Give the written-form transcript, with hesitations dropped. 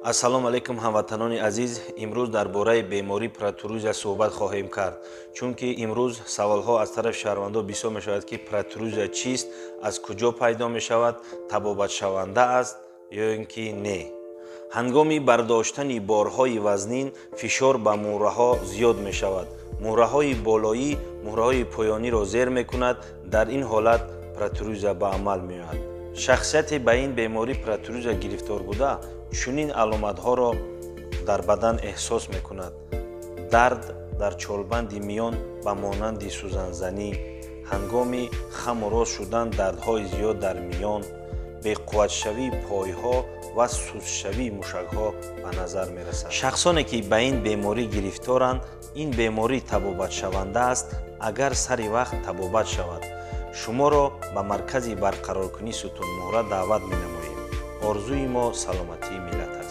Ассалому алайкум, ҳамватанони азиз. Имрӯз дар бораи бемории протрузия суҳбат хоҳем кард, чунки имрӯз саволҳо аз тарафи шаҳрвандо бисёр мешавад, ки протрузия чист, аз куҷо пайдо мешавад, табобатшаванда аст ё ин ки не. Ҳангоми бардоштани борҳои вазнин фишор ба муҳраҳо зиёд мешавад. Муҳраҳои болоӣ муҳраҳои поёниро зер мекунад. Дар ин ҳолат протрузия ба амал меояд. Шахсияте ба ин беморӣ протрузия гирифтор буда, чунин аломатҳоро дар бадан эҳсос мекунад: дард дар чолбанди миён ба монанди сӯзанзанӣ, ҳангоми хаму рост шудан дардҳои зиёд дар миён, беқувватшавии пойҳо ва сустшавии мушакҳо ба назар мерасад. Шахсоне ки ба ин беморӣ гирифторанд, ин беморӣ табобатшаванда аст, агар сари вақт табобат шавад. Шуморо ба маркази барқароркунии сутунмуҳра даъват менамоем. Орзуи мо саломатии миллат аст.